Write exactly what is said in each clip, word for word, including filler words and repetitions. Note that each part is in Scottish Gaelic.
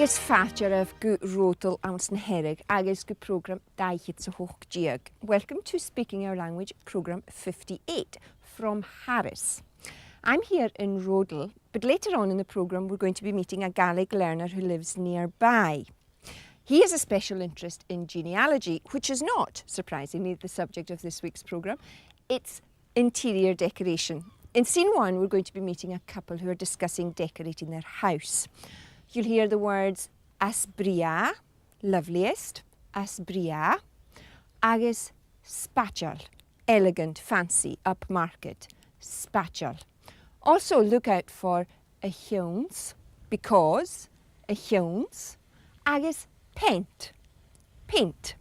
Is fàilte oirbh gu Ròdal anns na Hearadh agus gu prògram dà fhichead 's a h-ochd deug. Welcome to Speaking Our Language, programme fifty-eight, from Harris. I'm here in Ròdal, but later on in the programme we're going to be meeting a Gaelic learner who lives nearby. He has a special interest in genealogy, which is not, surprisingly, the subject of this week's programme. It's interior decoration. In scene one, we're going to be meeting a couple who are discussing decorating their house. You'll hear the words as brèagha, loveliest, as brèagha, agus spaideil, elegant, fancy, upmarket, spaideil. Also look out for a chionn 's, because, a chionn 's, agus peant, paint.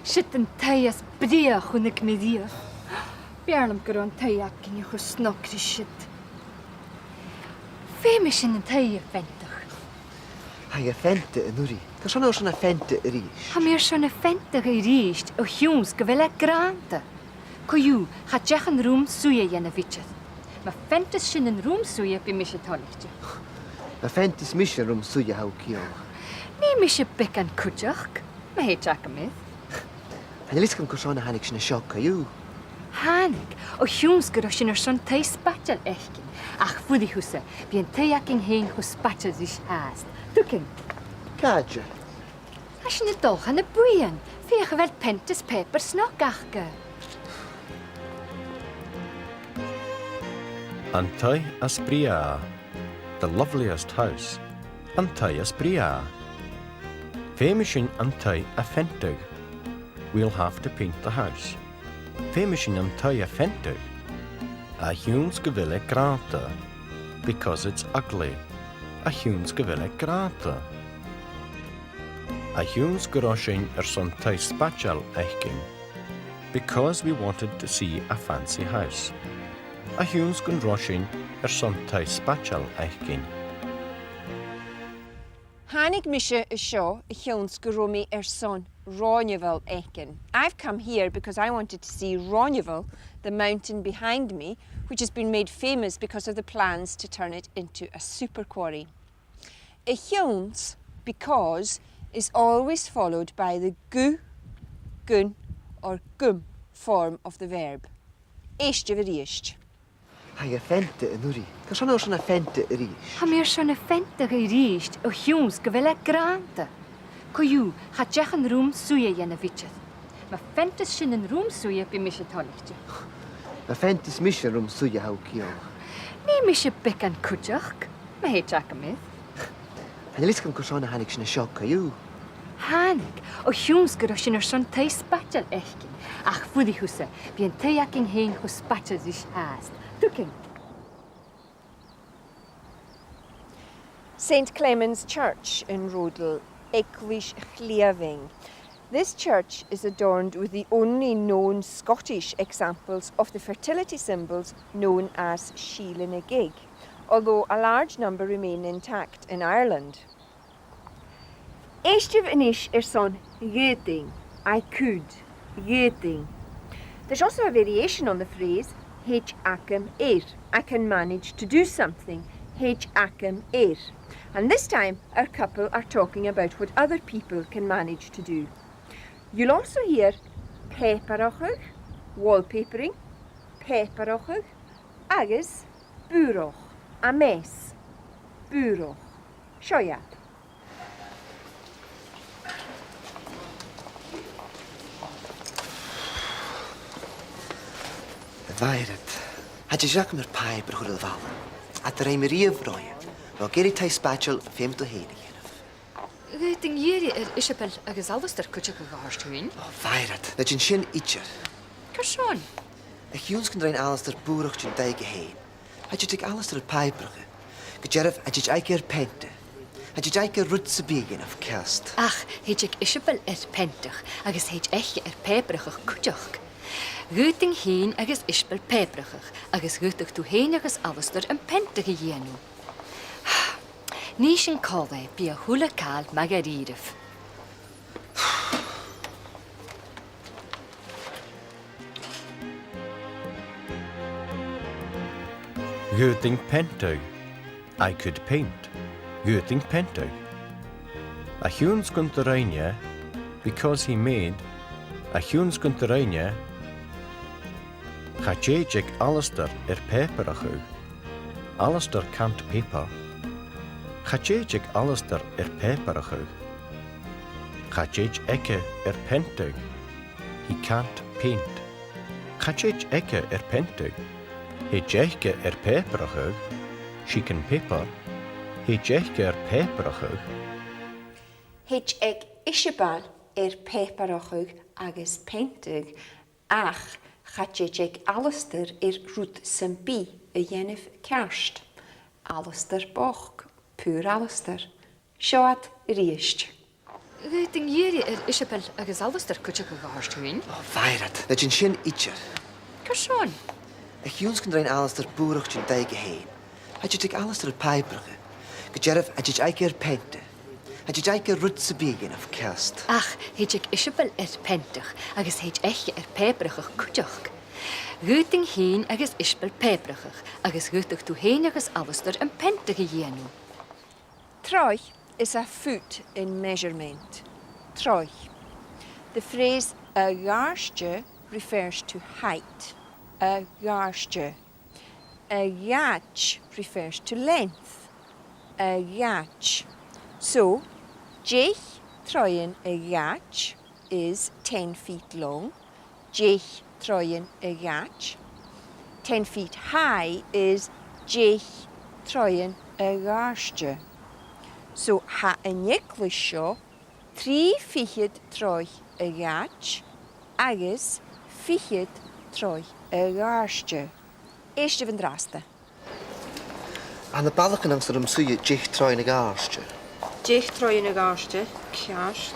Siud an taigh as brèagha a chunnaic mi riamh. B' fheàrr leam gun robh an taigh againne cho snog ri siud. Feumaidh sinn an taigh a pheantadh. Tha i a' pheantadh an-uiridh. Carson a tha thu airson a pheantadh a-rithist? Tha mi airson a pheantadh a-rithist o chionn 's gu bheil e grànda. Co-dhiù, cha deach an rùm-suidhe a dhèanamh idir. Ma pheantas sinn an rùm-suidhe, bidh mise toilichte. Ma pheantas mise an rùm-suidhe, tha thu ciallach. Nì mise beagan cuideachd, ma thèid agam air. Chan eil fhios agam carson a thàinig sinn an seo co-dhiù. Thàinig, o chionn 's gun robh sinn airson taigh spaideil fhaicinn. Ach fuirich thusa, bidh an taigh againn fhèin cho spaideil ris fhathast. Tugainn. Càite? Tha sinn a' dol dhan a' bhuidheann. Feuch a bheil peant is pàipear snog aca. An taigh as brèagha. The loveliest house. An taigh as brèagha. Feumaidh sinn an taigh a pheantadh. We'll have to paint the house. Feumaidh sinn an taigh a pheantadh. A chionn 's gu bheil e grànda. Because it's ugly. A chionn 's gu bheil e grànda. A chionn 's gun robh sinn airson taigh spaideil fhaicinn. Because we wanted to see a fancy house. A chionn 's gun robh sinn airson taigh spaideil fhaicinn. Thàinig mise an seo a chionn 's gun robh mi airson ròinneabhal fhaicinn. I've come here because I wanted to see Ròinneabhal, the mountain behind me, which has been made famous because of the plans to turn it into a super quarry. A chionn 's, because, is always followed by the gu, gun or gum form of the verb. Èistibh a-rithist. Tha i a' pheantadh an-uiridh. Carson a tha thu airson a pheantadh a-rithist? Tha mi airson a pheantadh a-rithist o chionn 's gu bheil e grànda. Co-dhiù, cha deach an rùm-suidhe a dhèanamh idir. Ma pheantas sinn an rùm-suidhe, bidh mise toilichte. Ma pheantas mise an rùm-suidhe, tha thu ciallach. Nì mise beagan cuideachd, ma thèid agam air. Chan eil fhios agam carson a thàinig sinn an seo co-dhiù. Thàinig, o chionn 's gun robh sinn airson taigh spaideil fhaicinn. Ach fuirich thusa, bidh an taigh againn fhèin cho spaideil ris fhathast. Tugainn. Saint Clement's Church in Ròdal, Eaglais Chliabhaing. This church is adorned with the only known Scottish examples of the fertility symbols known as Sìlean a' Gheug, although a large number remain intact in Ireland. Èistibh a-nis airson dh'fhaodainn, I could, dh'fhaodainn. There's also a variation on the phrase, thèid agam air, I can manage to do something, thèid agam air. And this time, our couple are talking about what other people can manage to do. You'll also hear pàipearachadh, wallpapering, pàipearachadh, agus bùrach, a mess, bùrach. Seo iad. A Mhairead, tha deagh sheachd air pàipear a chur air a' bhalla. Ach cha do rinn mi riamh roimhe. Bha gu dearbh taigh spaideil, feumaidh tu fhèin a dhèanamh. Dh'fhaodainn iarraidh air Iseabail agus Alasdair cuideachadh a thoirt dhuinn. Ò, a Mhairead, na dèan sin idir. Carson? A chionn 's gun do rinn Alasdair bùrach den taigh aige fhèin, cha tèid aig Alasdair air pàipearachadh. Gu dearbh, cha tèid aige air peantadh. Cha tèid aige air rud sam bith a dhèanamh ceart. Ach thèid aig Iseabail air peantadh, agus thèid aice air pàipearachadh cuideachd. Dh'fhaodainn fhìn agus Iseabail pàipearachadh, agus dh'fhaodadh tu fhèin agus Alasdair am peantadh a dhèanamh. Nì sinn còmhla e, bidh a h-uile càil math dha-rìribh. Dh'fhaodainn peantadh. I could paint. Dh'fhaodainn peantadh. A chionn 's gun do rinn e, because he made, a chionn 's gun do rinn e, cha tèid aig Alasdair air pàipearachadh. Alasdair can't paper. Cha tèid aig Alasdair air pàipearachadh. Cha tèid aige air peantadh. He can't paint. Cha tèid aige air peantadh. Thèid aige air pàipearachadh. She can paper. Thèid aige air pàipearachadh. Thèid aig Iseabail air pàipearachadh agus peantadh, ach cha tèid aig Alasdair air rud sam bith a dhèanamh ceart. Alasdair bochd, poor Alasdair. Seo iad a-rithist. Dh'fhaodainn iarraidh air Iseabail agus Alasdair cuideachadh a thoirt dhuinn. Ò, bheir iad. Na dèan sin idir. Carson? A chionn 's gun do rinn Alasdair bùrachd den taigh fhèin, cha tèid aig Alasdair air pàipearachadh. Gu dearbh, cha tèid aige air peantadh. Cha tèid aige air rud sam bith a dhèanamh ceart. Ach thèid aig Iseabail air peantadh agus thèid aige air pàipearachadh cuideachd. Dh'fhaodainn fhìn agus Iseabail pàipearachadh agus dh'fhaodadh tu fhèin agus Alasdair am peantadh a dhèanamh. Troigh is a foot in measurement. Troigh. The phrase a dh'àirde refers to height. A dh'àirde. A dh'fhaid refers to length. A dh'fhaid. So, deich troighean a dh'fhaid is ten feet long. Deich troighean a dh'fhaid. Ten feet high is deich troighean a dh'àirde. So, tha an eaglais seo trì fichead troigh a dh'fhaid agus fichead troigh a dh'àirde. Èistibh an-dràsta. Tha na ballachan anns an rùm-suidhe deich troighean a dh'àirde. Deich troighean a dh'àirde, ceart.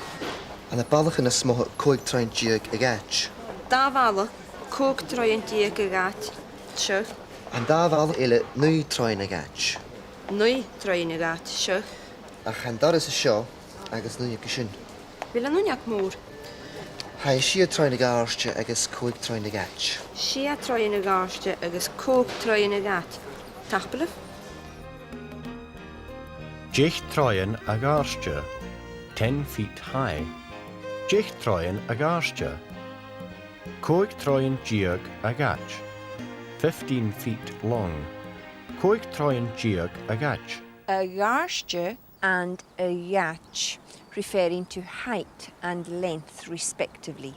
Tha na ballachan as motha còig troighean deug a dh'fhaid. Dà bhalla, còig troighean deug a dh'fhaid, seo. Tha an dà bhalla eile naoi troighean a dh'fhaid. Naoi troighean a dh'fhaid, seo. Ach tha an doras an seo agus an uinneag an sin. A bheil an uinneag mòr? Tha e sia troighean a dh'àirde agus còig troighean a dh'fhaid. Sia troighean a dh'àirde agus còig troighean a dh'fhaid. Tapadh leibh. Deich troighean a dh'àirde, ten feet high. Deich troighean a dh'àirde. Còig troighean deug a dh'fhaid. Fifteen feet long. Còig troighean deug a dh'fhaid. A dh'àirde and a dh'fhaid, referring to height and length respectively.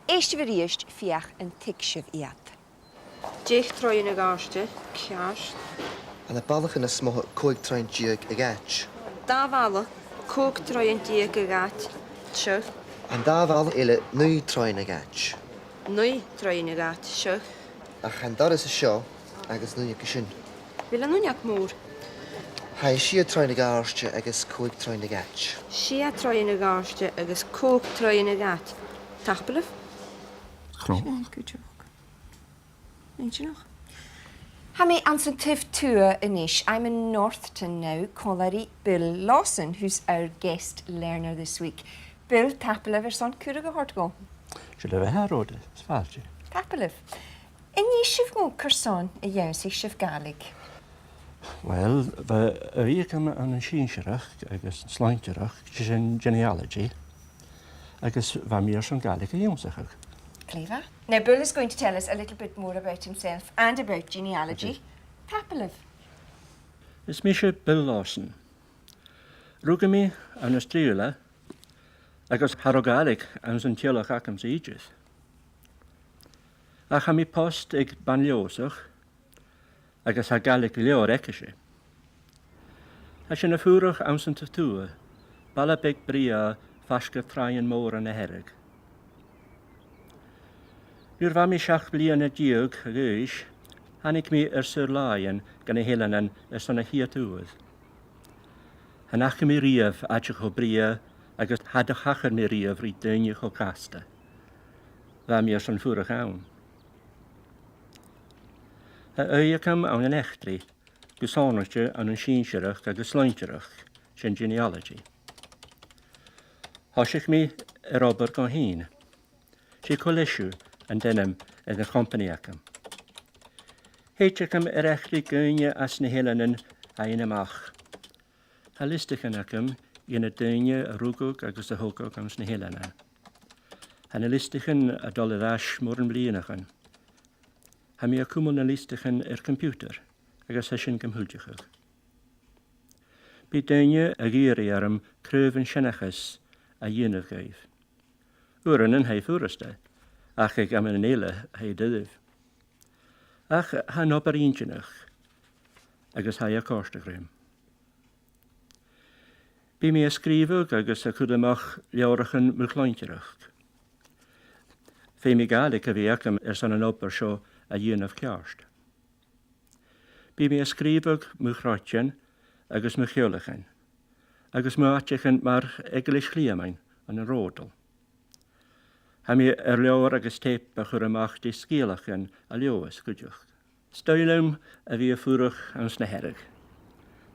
Èistibh a-rithist feuch an tuig sibh iad. Deich troighean a dh'àirde, ceart. Tha na ballachan as motha còig troighean deug a dh'fhaid. Dà bhalla, còig troighean deug a dh'fhaid, seo. Tha an dà bhalla eile naoi troighean a dh'fhaid. Naoi troighean a dh'fhaid, seo. Ach tha an doras an seo agus an uinneag an sin. A bheil an uinneag mòr? Tha e sia troighean a dh'àirde agus còig troighean a dh'fhaid. Sia troighean a dh'àirde agus còig troighean a dh'fhaid. Tapadh leibh. Chrò. Sin cuideachd. Inntinneach. Tha mi anns an taobh tuath a-nis. I'm in Northton now, còmhla ri Bill Lawson, who's our guest learner this week. Bill, tapadh leibh airson cuireadh a thoirt dhomh. 'S e, leibh a tha, Rhoda, is fàilte. Tapadh leibh. Innsibh dhomh carson a dh'ionnsaich sibh Gàidhlig. Uill, bha aoigheachd agam ann an sinnsireachd agus an sloinntearachd, 's e sin genealogy, agus bha mi airson Gàidhlig a h-ionnsachadh. Glè mhath. Now, Bill is going to tell us a little bit more about himself and about genealogy. Okay. Tapadh leibh. Is mise Bill Lawson. Rugadh mi ann an Sruighlea agus cha robh Gàidhlig anns an teaghlach agamsa idir. Ach tha mi post aig Ban Leòdhasach agus tha Gàidhlig gu leòr aicese. Tha sinn a' fuireach anns an taobh tuath, baile beag brèagha faisg air tràighean mòra na Hearadh. Nuair a bha mi seachd bliadhna deug a dh'aois, thàinig mi air saor-làithean gu na h-Eileanan airson a' chiad uair. Chan fhaca mi riamh àite cho brèagha agus cha do thachair mi riamh ri daoine cho gasta. Bha mi airson fuireach ann. Tha aoigh agam ann an eachdraidh, gu sònraichte ann an sinnsireachd agus sloinntearachd, sin genealogy. Thòisich mi air obair dhomh fhìn. 'S e Coleisiu an t-ainm air a' chompanaidh agam. Thèid agam air eachdraidh dhaoine às na h-eileanan fhaighinn a-mach. Tha liostaichean agam dhe na daoine a rugadh agus a thogadh anns na h-eileanan. Tha na liostaichean a' dol air ais mòran bhliadhnaichean. Tha mi a' cumail na liostaichean air computer agus tha sin gam thuigsinn. Bidh daoine ag iarraidh orm craobhan seanchas a dhèanamh dhaibh. Uaireannan tha e furasta, ach aig amannan eile tha e doirbh. Ach tha an obair inntinneach, agus tha e a' còrdadh rium. Bidh mi a' sgrìobhadh agus a' cur a-mach leabhraichean mu chloinntreachd. Feumaidh Gàidhlig a bhith agam airson an obair seo a dhèanamh ceart. Bidh mi a' sgrìobhadh mu chroitean agus mu cheòlaichean, agus mu àiteachan mar Eaglais Chlìomain ann an Ròdal. Tha mi air leabhar agus teip a chur a-mach de sgeulachdan à Leòdhas cuideachd. 'S toil leam a bhith a' fuireach anns na Hearadh.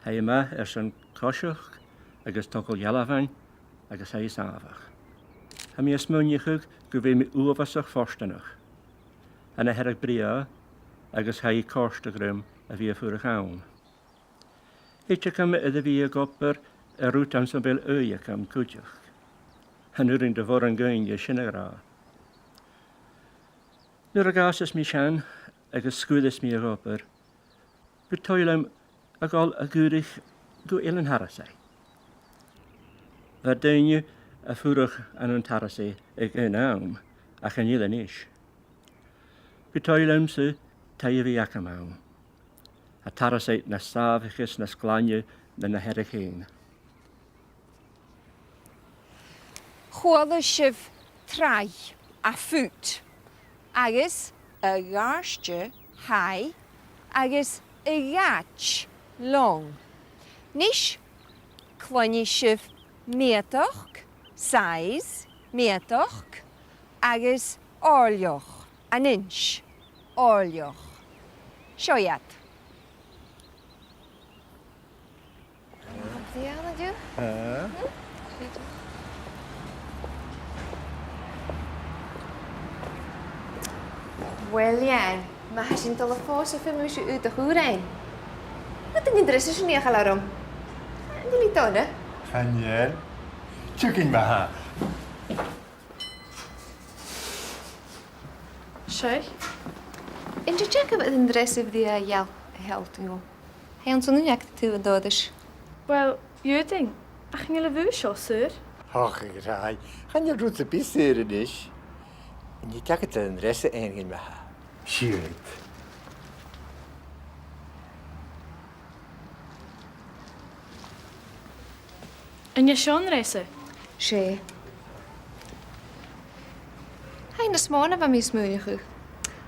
Tha e math airson coiseachd agus togail dhealbhan agus tha e sàmhach. Tha mi a' smaoineachadh gu bheil mi uabhasach fortanach. Tha na Hearadh brèagha agus tha e a' còrdadh rium a bhith a' fuireach ann. Thèid agam air a bhith ag obair air rud anns am bheil ùidh agam cuideachd. Chan urrainn do mhòran dhaoine sin a ràdh. Nuair a dh'fhàsas mi sean agus sguireas mi ag obair, bu toil leam a dhol a dh'fhuireach gu Eilean Tarasaigh. Bha daoine a' fuireach ann an Tarasaigh aig aon àm, ach chan eil a-nis. Bu toil leamsa taigh a bhith agam ann. Tha Tarasaigh nas sàmhaiche is nas glaine na na Hearadh fhèin. Chuala sibh tràigh, a foot, agus a dh'àirde, high, agus a dh'fhaid, long. Nis, cluinnidh sibh meudachd, size, meudachd, agus òirleach, an inch, òirleach. Seo iad. Dìreach an-diugh? Uill, Iain, ma tha sinn a' dol a phòsadh, feumaidh mise aodach ùr fhaighinn. Chan eil an dreasa sin a' faireachdainn orm. An eil i dona? Chan eil. Tiugainn ma-thà. Seadh. An tèid agad an dreasa bhrèagha a gheall, a shealltainn dhomh? Tha e anns an uinneig taobh an dorais. Uill, dh'fhaodadh, ach chan eil a' bhùth seo saor. Och, a ghràidh, chan eil rud sam bith saor a-nis. An tèid agad an dreasa fhaighinn ma-thà? Siuthad. An e seo an dreasa? 'S e. Tha e nas motha na bha mi a' smaoineachadh.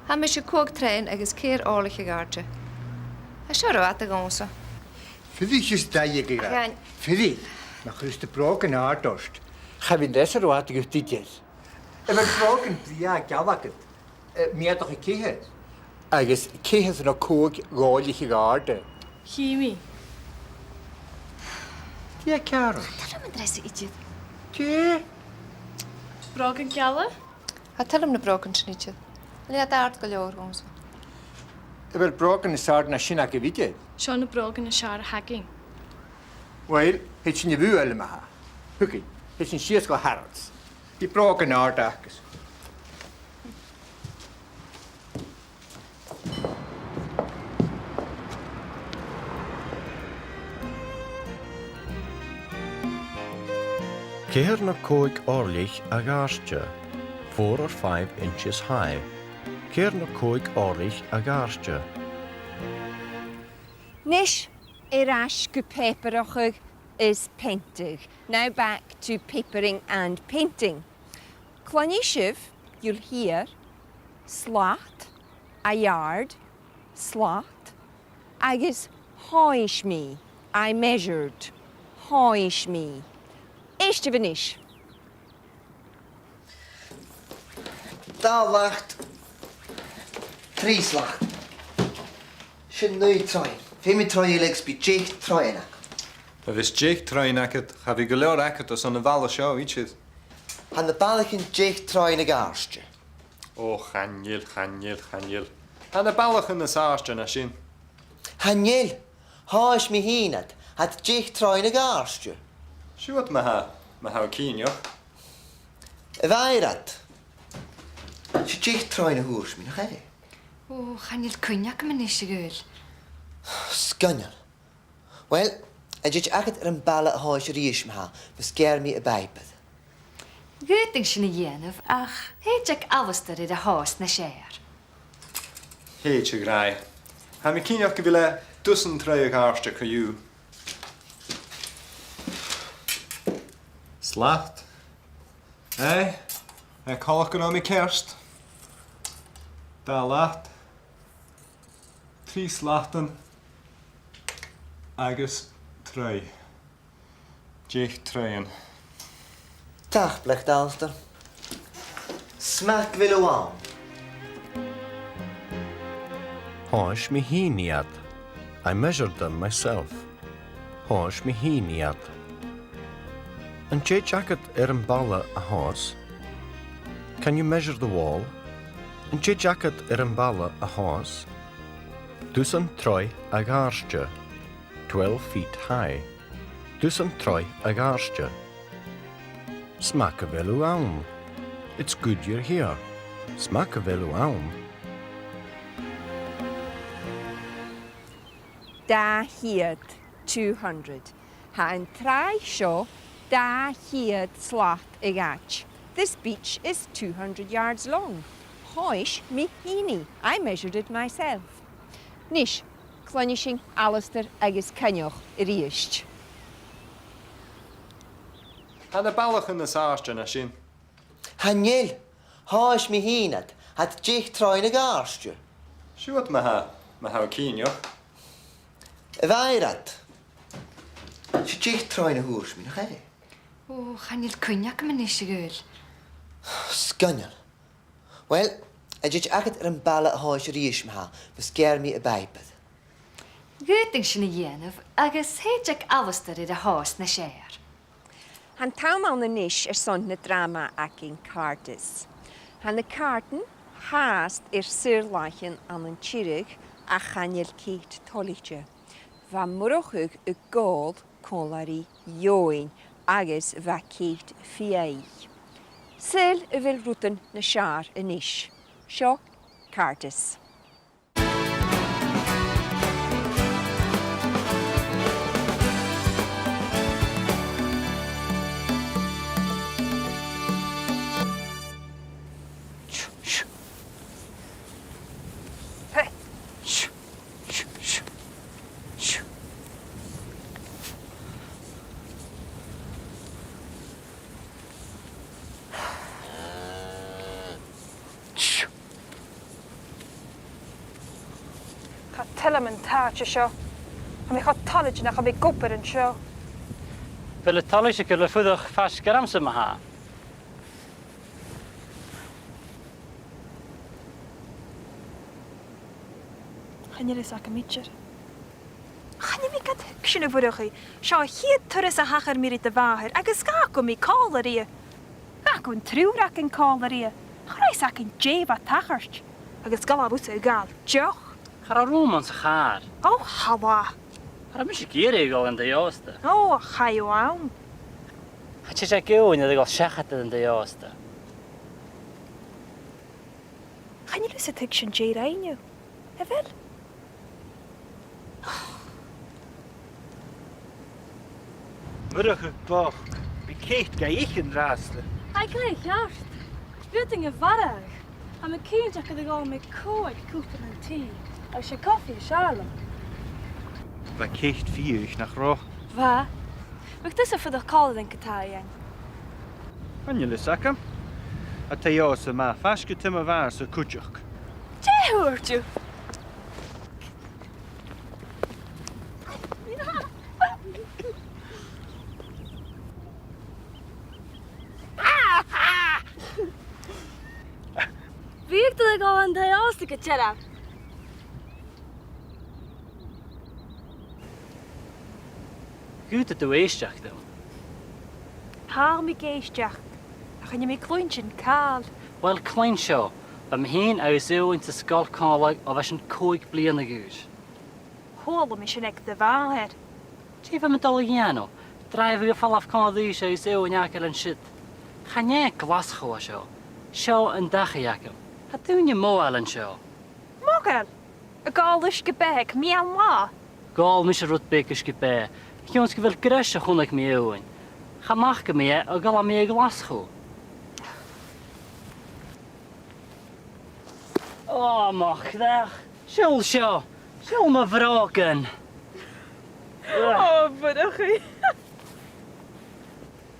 Tha mise còig troighean agus ceithir òirlich a dh'àirde. Tha seo ro fhada dhòmhsa. Fuirich is dèan e gu... Chan... Fuirich, ma chuireas tu brògan àrd ort. Cha bhi an dreasa ro fhada dhut idir. A bheil brògan brèagha geal agad? Eh, meudachd a ceithir. Agus ceithir no còig dh'òirlich a dh'àirde. Chì mi. Dè tha ceàrr? Tha toil leam an dreasa idir. Dè? Brògan geala? Tha toil leam na brògan sin idir. Chan eil iad àrd gu leòr dhòmhsa. A bheil brògan nas àirde na sin agaibh idir? Seo na brògan as fheàrr a th' againn. Uill, thèid sinn a bhùth eile ma-thà. Thugainn, thèid sinn sìos gu Harrods. Bidh brògan àrd aca. Ceithir no còig òirlich a dh'àirde, four or five inches high. Ceithir no còig òirlich a dh'àirde. Nis, air ais gu pàipearachadh is peantadh. Now back to papering and painting. Cluinnidh sibh, you'll hear, slat, a yard, slat, agus thòisich mi, I measured, thòisich mi. Èistibh a-nis. Dà slat. Trì slat. Sin naoi troighean. Feumaidh troigh eile agus bidh deich troighean agad. Ma bhios deich troighean agad, cha bhi gu leòr agad airson a' bhaile seo idir. Tha na ballaichean deich troighean a dh'àirde. Ò, chan eil, chan eil, chan eil. Tha na ballachan nas àirde na sin. Chan eil. Thòisich mi fhìn iad. Tha iad deich troighean a dh'àirde. Siuthad ma-thà, ma tha thu cinnteach. A Mhairead. 'S e deich troighean a thuirt mi, nach e? Ò, chan eil cuimhne agam a-nis, a ghaoil. Sgoinneil. Uill, an tèid agad air am balla a thomhas a-rithist ma-thà, mus gearr mi am pàipear? Dh'fhaodadh sin a dhèanamh, ach thèid aig Alasdair air a thomhas nas fheàrr. Thèid, a ghràidh. Tha mi cinnteach gu bheil e dusan troigh a dh'àirde co-dhiù. Slat. Eh? Eh, coltach gun robh mi ceart. Dà slat. Trì slatan. Agus troigh. Deich troighean. Tapadh leat, Alasdair. 'S math gu bheil thu ann. Thomhais mi fhìn iad. I measured them myself. Thomhais mi fhìn iad. An tèid agad air am balla a thomhas? Can you measure the wall? An tèid agad air am balla a thomhas? Dusan troigh a dh'àirde. Twelve feet high. Dusan troigh a dh'àirde. 'S math gu bheil thu ann. It's good you're here. 'S math gu bheil thu ann. Dà cheud, two hundred. Tha an tràigh seo dà cheud slat a dh'fhaid. This beach is two hundred yards long. Thomhais mi fhìn i. I measured it myself. Nis, cluinnidh sinn Alasdair agus Coinneach a-rithist. Tha na ballachan nas àirde na sin. Chan eil. Thomhais mi fhìn iad. Tha iad deich troighean a dh'àirde. Siuthad ma-thà, ma tha thu cinnteach. A Mhairead. 'S e deich troighean a thuirt mi, nach e? Ò, chan eil cuimhne agam a-nis, a ghaoil. Sgoinneil. Uill, an tèid agad air am balla a thomhas a-rithist ma-thà, mus gearr mi am pàipear? Dh'fhaodadh sin a dhèanamh, agus thèid aig Alasdair air a thomhas nas fheàrr. Tha an t-àm ann a-nis airson na dràma againn, Càirdeas. Tha na càirdean fhathast air saor-làithean ann an Tiriodh, ach chan eil Ceit toilichte. Bha Murchadh a' gabhail còmhla ri Eòghainn agus bha Ceit fiadhaich. Saoil a bheil rudan nas fheàrr a-nis? Seo Càirdeas. Hey. Cha toil leam an t-àite seo. Tha mi cho toilichte nach eil mi ag obair an seo. A bheil thu toilichte gu bheil thu a' fuireach faisg ormsa ma-thà? Chan eil fhios agam idir. Chan eil mi gad thuigsinn, a Mhurchaidh. Seo a' chiad turas a thachair mi ri do mhàthair, agus dh'fhàg mi còmhla rithe. Dh'fhàg an triùir againn còmhla rithe. Cha robh fhios againn dè bha a' tachairt. Agus dh'fhalbh thusa a ghabhail deoch. Cha robh rùm anns a' chàr. Ò, thalla. Cha robh mise ag iarraidh a dhol dhan taigh-òsta. Ò, chaidh thu ann. Cha tèid e ag Eòghainn a dhol seachad dhan taigh-òsta. Chan eil fhios a thuigsinn dè rinn thu. A bheil? Murchadh bochd. Bidh Ceit ga ithe an-dràsta. Tha e gu math ceart. Bidh iad a' marbhadh. Tha mi cinnteach gun do dh'òl mi còig cupan tì agus sia cofaidhean Charlotte. Bha Ceit fiadhaich, nach robh? Bha. Am biodh tusa a' fuireach còmhla rinn co-dhiù? Chan eil fhios agam. Tha taigh-òsta math faisg air taigh mo mhàthar-sa cuideachd. Dè thuirt thu? Bidh iad a' dol dhan taigh-òsta gu dearbh. Dh'fhaodadh tu èisteachd rium. Tha mi ag èisteachd, ach chan eil mi a' cluinntinn càil. Uill, cluinn seo. Bha mi fhìn agus Eòghann sa sgoil còmhla o bha sinn còig bliadhna a dh'aois. Chuala mi sin aig do mhàthair. Dè bha mi dol a dhèanamh? Dràibheadh a' falbh còmhla ribhse agus Eòghann fhàgail an siud. Chan e Glaschu a tha seo. Seo an dachaigh agam. Tha daoine modhail an seo. Modhail? Ag òl uisge-beatha aig meadhan-latha? Dh'òl mise rud beag uisge-beatha. A chionn 's gu bheil greis a chunnaic mi Eòghann. Chan fhaca mi e o dh'fhalbh mi a Ghlaschu. Ò, mo chreach. Seall seo. Seall mo bhrògan. Ò, a Mhurchaidh.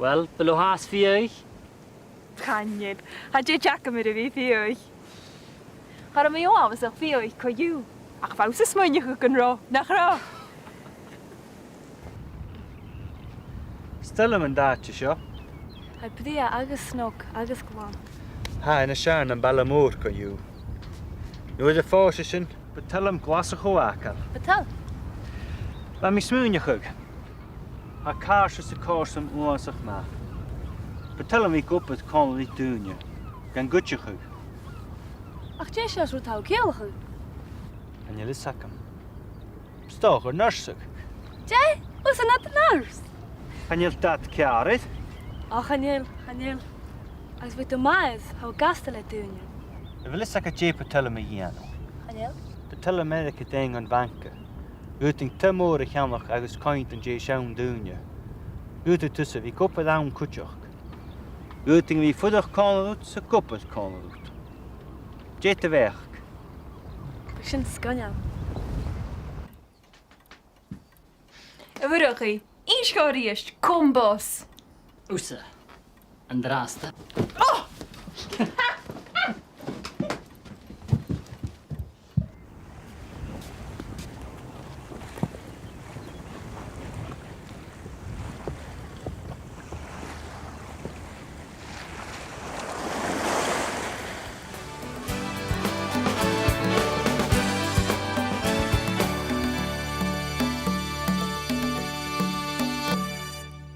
Uill, a bheil thu fhathast fiadhaich? Chan eil. Tha deagh cheist agam air a bhith fiadhaich. Cha robh mi uabhasach fiadhaich co-dhiù. Ach bha thusa a' smaoineachadh gun robh, nach robh? 'S toil leam an t-àite seo. Tha e brèagha agus snog agus glan. Tha e nas fheàrr na am baile mòr co-dhiù. Nuair a phòs sinn, bu toil leam Glaschu fhàgail. Bu toil? Bha mi a' smaoineachadh. Tha càirdeas a' còrdadh rium uabhasach math. Bu toil leam a bhith ag obair còmhla ri daoine, gan cuideachadh. Ach dè seòrsa rud a tha thu a' ciallachadh? Chan eil fhios agam. 'S dòcha nursadh. Dè? Thusa nad nurse? Chan eil dad ceàrr air. Ò, chan eil, chan eil. Agus bidh tu math air, tha thu gasta le daoine. A bheil fhios agad dè bu toil leam a dhèanamh? Chan eil. Bu toil leam Ameireagaidh fhaighinn dhan bhanca. Dh'fhaodadh tu taigh mòr a cheannach agus coimhead an dèidh seann daoine. Dh'fhaodadh tusa a bhith ag obair ann cuideachd. Dh'fhaodadh a bhith a' fuireach còmhla riut 's ag obair còmhla riut. Dè do bheachd? Bhiodh sin sgoinneil. A Mhurchaidh, innis dhomh a-rithist, cò am boss? Thusa. An-dràsta.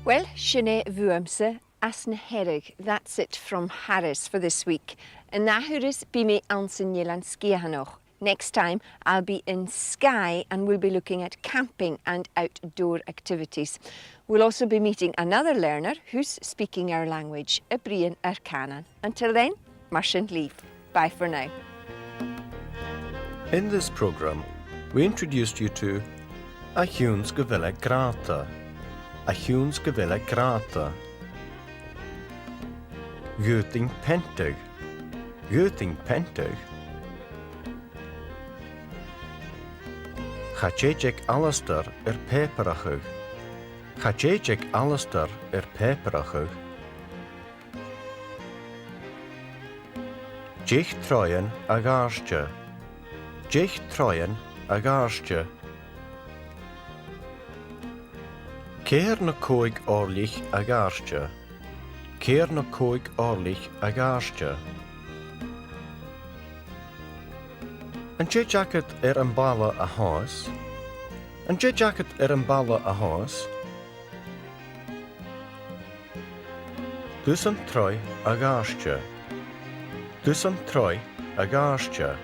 Uill, sin e bhuamsa às na Hearadh. That's it from Harris for this week. An ath thuras bidh mi anns an Eilean Sgitheanach. Next time, I'll be in Skye and we'll be looking at camping and outdoor activities. We'll also be meeting another learner who's speaking our language, a' bruidhinn ar cànan. Until then, mar sin leibh. Bye for now. In this programme, we introduced you to A chionn 's gu bheil e grànda. A chionn 's gu bheil e grànda. Dh'fhaodainn peantadh. Dh'fhaodainn peantadh. Cha tèid aig Alasdair air pàipearachadh. Cha tèid aig Alasdair air pàipearachadh. Deich troighean a dh'àirde. Deich troighean a dh'àirde. Ceithir no còig òirlich a dh'àirde. Ceithir no còig òirlich a dh'àirde. An tèid agad air am balla a thomhas? An tèid agad air am balla a thomhas? Dusan troigh a dh'àirde. Dusan troigh a dh'àirde.